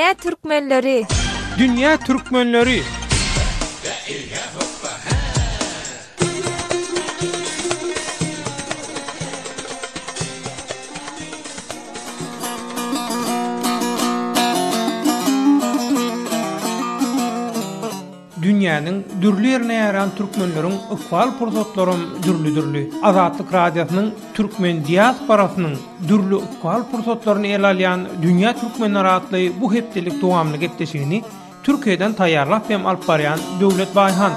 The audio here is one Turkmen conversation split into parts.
Dünýä türkmenleri! Dünýä türkmenleri! Dünýäniň dürli ýerine ýaýran türkmenleriň ykbal pursatlaram dürli-dürli. Azatlyk Radiosynyň türkmen diasporasynyň dürli ykbal pursatlaryny ele alýan Dünýä türkmenleri atly bu hepdelik dowamly gepleşigini Türkiýeden taýýarlap hem alyp barýan Döwlet Baýhan.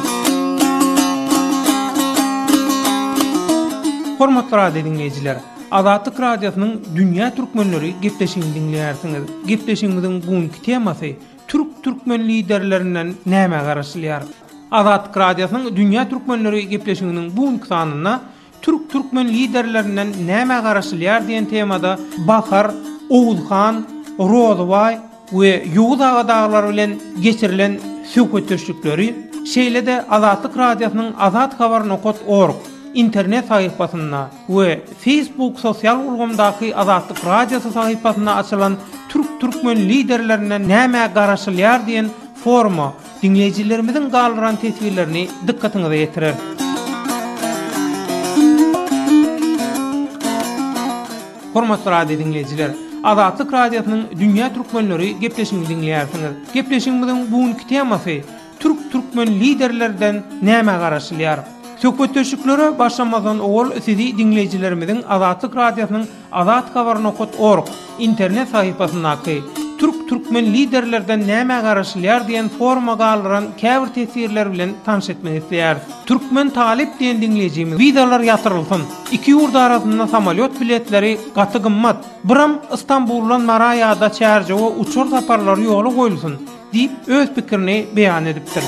Hormatly radio diňleýjiler! Azatlyk Radiosynyň Dünýä türkmenleri gepleşigini diňleýärsiňiz. Gepleşigimiziň bu günki temasy Türk-türkmen liderlerinden nämä garaşylýar? Azatlyk Radiosynyň Dünýä türkmenleri gepleşiginiň bu günki sanynda Türk-türkmen liderlerinden nämä garaşylýar diýen temada Bahar, Oguzhan, Rozybaý we Ýowuz aga dagylar bilen geçirilen söhbetdeşlikleri, şeýle-de Azatlyk Radiosynyň Azat Habar nokat org internet sahypasynda we Facebook sosial ulgamdaky Azatlyk Radiosy sahypasynda açylan Türk-türkmen liderlerinden nämä garaşylýar diýen foruma diňleýjilerimiziň galdyran teswirlerini dykgatyňyza ýetireris. Hormatly radio diňleýjiler, Azatlyk Radiosynyň Dünýä türkmenleri gepleşigini diňleýärsiňiz. Gepleşigimiziň bu günki temasy Türk-türkmen liderlerden nämä garaşylýar? Söhbetdeşliklere başlamazdan owal sizi diňleýjilerimiziň Azatlyk Radiosynyň Azathabar nokat org internet sahypasyndaky Türk-türkmen liderlerden nämä garaşylýar diýen foruma galdyran käbir teswirler bilen tanyş etmek isleýäris. Türkmen talyp diýen diňleýjimiz Wizalar ýatyrylsyn. Iki ýurt arasynda samolýot biletleri gaty gymmat. Biram Istanbuldan Mara ýa-da Çärjewe uçar saparlary ýola goýulsyn. Diýip, öz pikirini beýan edipdir.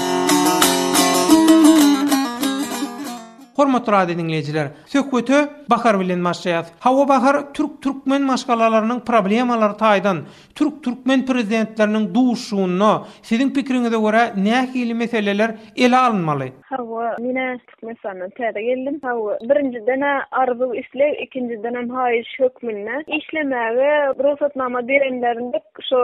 Hormatly radio diňleýjiler, söhbete Bahar bilen başlaýas. Hawa Bahar türk-türkmen maşgalalarynyň problemalary taýdan türk-türkmen prezidentleriniň duşuşygynda siziň pikiriňize görä nähili meseleler ele alynmaly? Hawa, men-ä Türkmenistandan täze geldim. Hawa, birinjiden-ä arzuw-isleg, ikinjidenem haýyş hökmünde işlemäge rugsatnama berenlerinde şo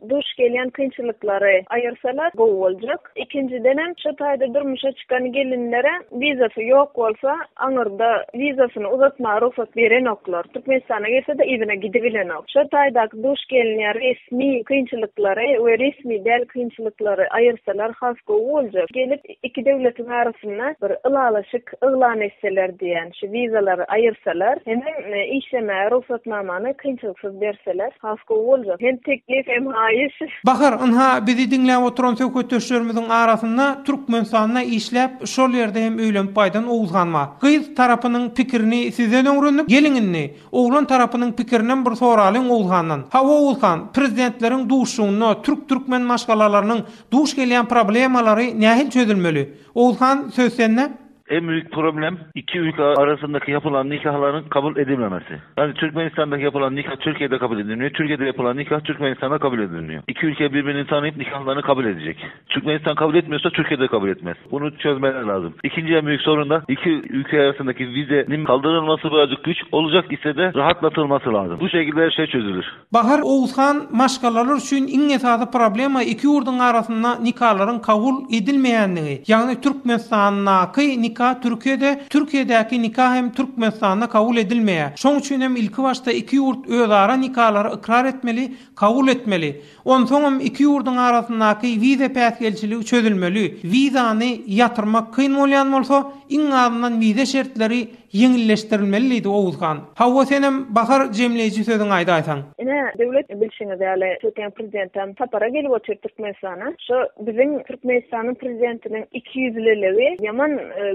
duş gelýän kynçylyklary aýyrsalar gowy boljak. Ikinjidenem şo taýda durmuşa çykan gelinlere wizasy ýok bolsa, aňyrda wizasyny uzatmaga rugsat berenoklar. Türkmenistana gelse-de yzyna gidibilenok. Şo taýdaky duş gelinýän resmi kynçylyklary we resmi däl kynçylyklary aýyrsalar has gowy boljak. Gelip Iki döwletiň arasynda bir ylalaşyk yglan etseler diýýän, şu wizalary aýyrsalar, hemem işlemäge rugsatnamany kynçylyksyz berseler has gowy boljak. Hem teklip hem haýyş. Bahar, ynha, bizi diňläp oturan söhbetdeşlerimiziň arasynda Türkmenistanda işläp, şol ýerde hem öýlenip gaýdan Oguzhan bar. Gyz tarapynyň pikirini sizden öwrendik. Geliň indi, oglan tarapynyň pikirinem bir soralyň Oguzhandan. Hawa Oguzhan, prezidentleriň duşuşygynda türk-türkmen maşgalalarynyň Duş gelýän problemalary nähili çözülmeli? Oguzhan söz sende. En büyük problem iki ülke arasındaki yapılan nikahların kabul edilmemesi. Yani Türkmenistan'daki yapılan nikah Türkiye'de kabul edilmiyor. Türkiye'de yapılan nikah Türkmenistan'da kabul edilmiyor. İki ülke birbirini tanıyıp nikahlarını kabul edecek. Türkmenistan kabul etmiyorsa Türkiye de kabul etmez. Bunu çözmeleri lazım. İkinci en büyük sorun da iki ülke arasındaki vizenin kaldırılması birazcık güç olacak ise de rahatlatılması lazım. Bu şekilde her şey çözülür. Bahar Oguzhan maşgalalar üçin iň esasy problema iki ýurduň arasynda nikalaryň kabul edilmeýänligi, ýagny Türkmenistandaky nika Türkiýede, Türkiýedäki nika hem Türkmenistanda kabul edilmeýär. Şoň üçin hem ilki başda iki ýurt özara nikalary ykrar etmeli, kabul etmeli. Onsoňam iki ýurduň arasyndaky wiza päsgelçiligi çözülmeli. Wizany ýatyrmak kyn bolýan bolsa, iň azyndan wiza şertleri ýeňilleşdirilmeli diýdi Oguzhan. Hawa senem Bahar jemleýji sözüňi aýdaýsaň. Ine, Döwlet bilşiňiz ýaly Türkiýäň prezidentam sapara gelip otyr Türkmenistana. Şo biziň Türkmenistanyň prezidentiniň ikiýüzlüligi ýaman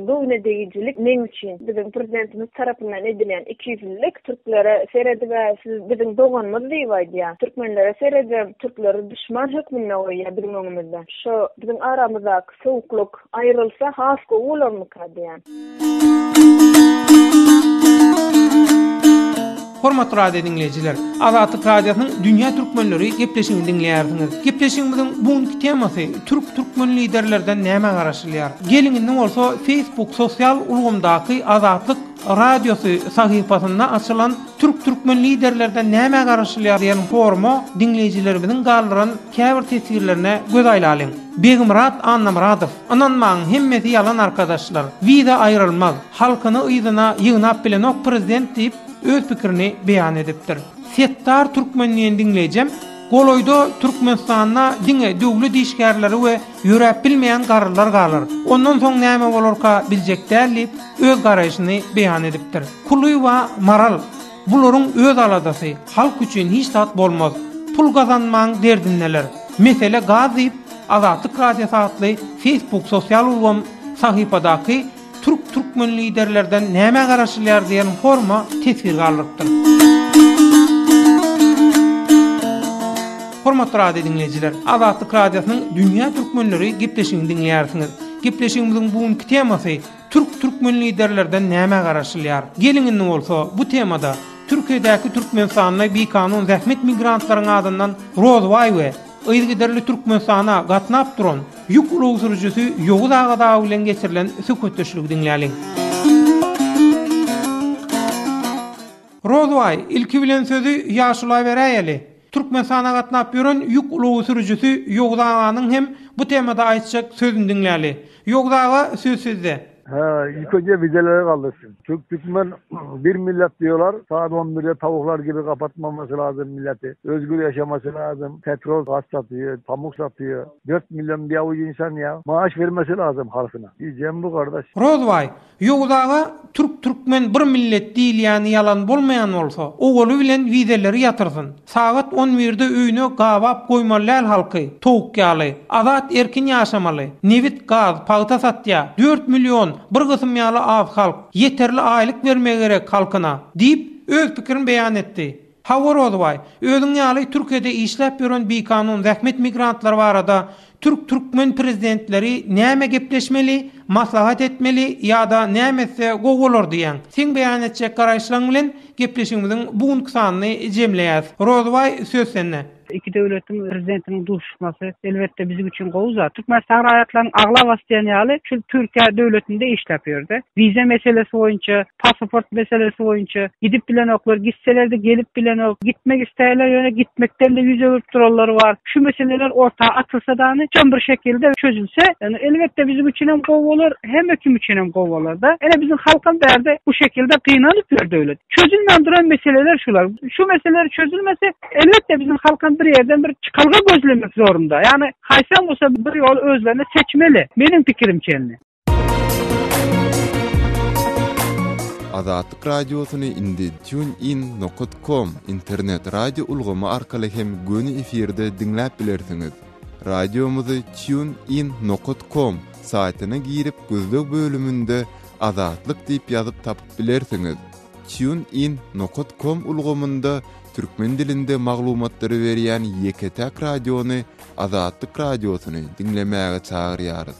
göwnedegijilik meň üçin. Biziň prezidentimiz tarapyndan edilýän ikiýüzlülik türklere seredib-ä siz biziň doganymyz diýip aýdýar. Türkmenlere seredibem türkleri duşman hökmünde goýýar biziň öňümizde. Şo biziň aramyzdaky sowuklyk aýrylsa has gowy bolarmyka diýýän. Hormatly radio diňleýjiler, Azatlyk Radiosynyň Dünýä Türkmenleri gepleşigini diňleýärsiňiz. Gepleşigimiziň bu günki temasy Türk-türkmen liderlerden nämä garaşylýar? Geliň indi bolsa Facebook sosial ulgamdaky Azatlyk. Radiosy sahypasynda açylan Türk-türkmen liderlerden nämä garaşylýar diýen foruma diňleýjilerimiziň galdyran käbir teswirlerine göz aýlalyň. Begmyrat Annamyradow, Ynanmaň hemmesi ýalan arkadaşlar. Wiza aýrylmaz. Halkyny yzyna ýygnap bilenok prezident diýip öz pikirini beýan edipdir. Setdar Türkmen diýen diňleýjem, Golaýda Türkmenistanda diňe döwlet işgärleri we ýöräp bilmeýän garrylar galar. Ondan soň näme bolarka biljek däl diýip, öz garaýşyny beýan edipdir. Kulyýewa Maral, Bularyň öz aladasy, halk üçin hiç zat bolmaz. Pul gazanmaň derdindeler. Mesele gaz diýip, Azatlyk Radiosy atly Facebook sosial ulgam sahypadaky Türk türkmen liderlerden nämä garaşylýar diýen forma teswir galdyrypdyr. Hormatly radio diňleýjiler, Azatlyk Radiosynyň Dünýä Türkmenleri gepleşigini diňleýärsiňiz. Gepleşigimiziň bu günki temasy Türk türkmen liderlerden nämä garaşylýar? Geliň indi bolsa bu temada Türkiýedäki türkmenistanly bikanun zähmet migrantlaryň adyndan Rozbaý we yzygiderli Türkmenistana gatnap duran Ýük ulag sürüjisi Ýowuz aga dagy bilen geçirilen söhbetdeşligi diňläliň. Rozbaý, ilki bilen sözi ýaşula beräýeli. Türkmenistana gatnap ýören ýük ulagy sürüjisi Ýowuz aganyň hem bu temada aýtjak sözüni diňläli. Ýowuz aga, söz sizde. He, ilk önce vizeleri kaldırsın. Türk Türkmen bir millet diyorlar. Saat 11'de tavuklar gibi kapatmaması lazım milleti. Özgür yaşaması lazım. Petrol, gaz satıyor, pamuk satıyor. 4 milyon bir avuç insan ya. Maaş vermesi lazım halkına. Diyeceğim bu kardeş. Rozbaý, Ýowuz aga Türk Türkmen bir millet diýilýäni ýalan bolmaýan bolsa, owaly bilen wizeleri ýatyrsyn. Sagat on birde öýüne gabap goýmaly däl halky, towuk ýaly. Azat erkin ýaşamaly. Nebit, gaz, pagta satýa. Dört million, bir gysym ýaly az halk. Ýeterli aýlyk bermegi gerek halkyna. Diýip, öz pikirini beýan etdi. Hawa Rozybaý, özüň ýaly Türkiýede işläp ýören bikanun zähmet migrantlary barada Türk türkmen prezidentleri näme gepleşmeli, maslahat etmeli ýa-da näme etse gowy bolar diýýäň? Seň beýan etjek garaýyşlaň bilen gepleşigimiziň bu günki sanyny jemleýäs. Rozybaý söz sende. Iki döwletiň prezidentiniň duşuşmasy elbetde biziň üçin gowy zat. Türkmenistan raýatlarynyň aglabasy diýen ýaly şul Türkiýe döwletinde işläp ýörde. Wiza meselesi boýunça, pasaport meselesi boýunça gidip bilenoklar, gitseler-de gelip bilenok, gitmek isleýärler ýöne gitmekden-de ýüz öwürip duranlar bar. Şu meseleler orta atylsa dany çyn bir şekilde çözülse, ýöne elbetde biziň üçin hem gowy bolar, hemme kim üçin hem gowy bolar-da. Ene biziň halkam bärde bu şekilde gynanyp ýör döwlet. Çözülmän duran meseleler şular. Şu meseleler çözülmese, elbetde biziň halkam bir ýerden bir çykalga gözlemek zorunda. Ýagny haýsam bolsa bir ýoly özlerine seçmeli, meniň pikirimçe indi. Azatlyk Radiosyny indi TuneIn nokat kom internet radio ulgamy arkaly hem göni efirde diňläp bilersiňiz. Radiomyzy TuneIn nokat kom saýtyna girip gözleg bölüminde Azatlyk diýip ýazyp tapyp bilersiňiz. TuneIn nokat kom ulgamynda türkmen dilinde maglumatlary berýän ýeke-täk radiony Azatlyk Radiosyny diňlemäge çagyrýarys.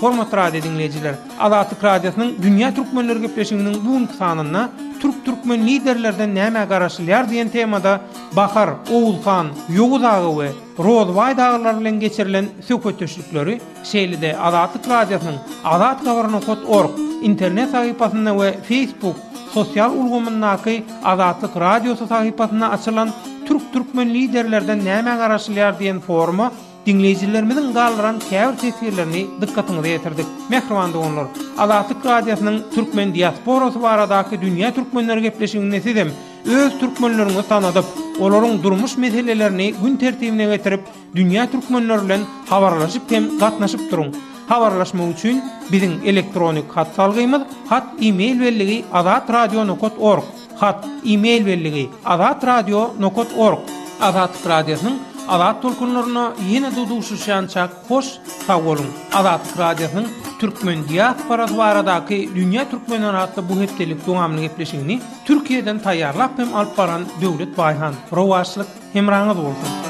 Hormatly radio diňleýjiler, Azatlyk Radiosynyň Dünýä Türkmenleri gepleşiginiň bu günki sanynda Türk-türkmen liderlerden nämä garaşylýar diýen temada Bahar, Oguzhan, Ýowuz aga we Rozbaý dagylar bilen geçirilen söhbetdeşlikleri, şeýle-de Azatlyk Radiosynyň Azathabar nokat org internet sahypasynda we Facebook sosial ulgamyndaky Azatlyk Radiosy sahypasynda açylan Türk-türkmen liderlerden nämä garaşylýar diýen foruma diňleýjilerimiziň galdyran käbir teswirlerini dykgatyňyza ýetirdik. Mähriban doganlar, Azatlyk Radiosynyň türkmen diasporasy baradaky Dünýä türkmenleri gepleşiginde sizem öz türkmenleriňizi tanadyp, olaryň durmuş meselelerini gün tertibine getirip, dünýä türkmenleri bilen habarlaşyp hem gatnaşyp duruň. Habarlaşmak üçin biziň elektronik hat salgymyz hat e-mail belligi azatradio nokat org hat e-mail belligi azatradio nokat org Azatlyk Radiosynyň azat tolkunlarynda ýene-de duşuşýançak hoş sag boluň. Azatlyk Radiosynyň türkmen diasporasy baradaky Dünýä türkmenleri atly bu hepdelik dowamly gepleşigini Türkiýeden taýýarlap hem alyp baran Döwlet Baýhan. Rowaçlyk hemraňyz bolsun!